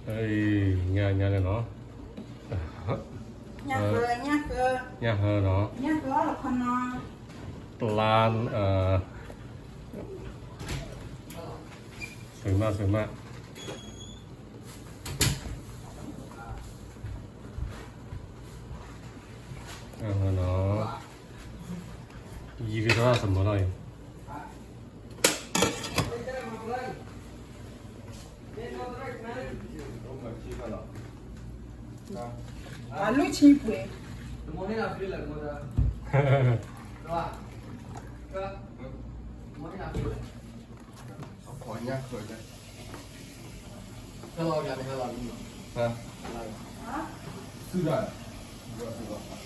အံၤ ညၣ်ညၣ်န့ၣ်နီၤ, ညၣ်ဃၢ, ညၣ်ဃၢ, ညၣ်ဃၢနီၤ, ညၣ်ဃၢအီၣ်လီၤခီနီၤ, ပျၢ်, သုမး သုမး, ယံၤကတၢၢ်သမၢလီၤအံၤ အလူၢ်ဆံပှ့ၤ, အညၣ်ဃၢ, ဟဲလီၤ, ဟဲလီၤ, သုဒၣ်, သုဒၣ်.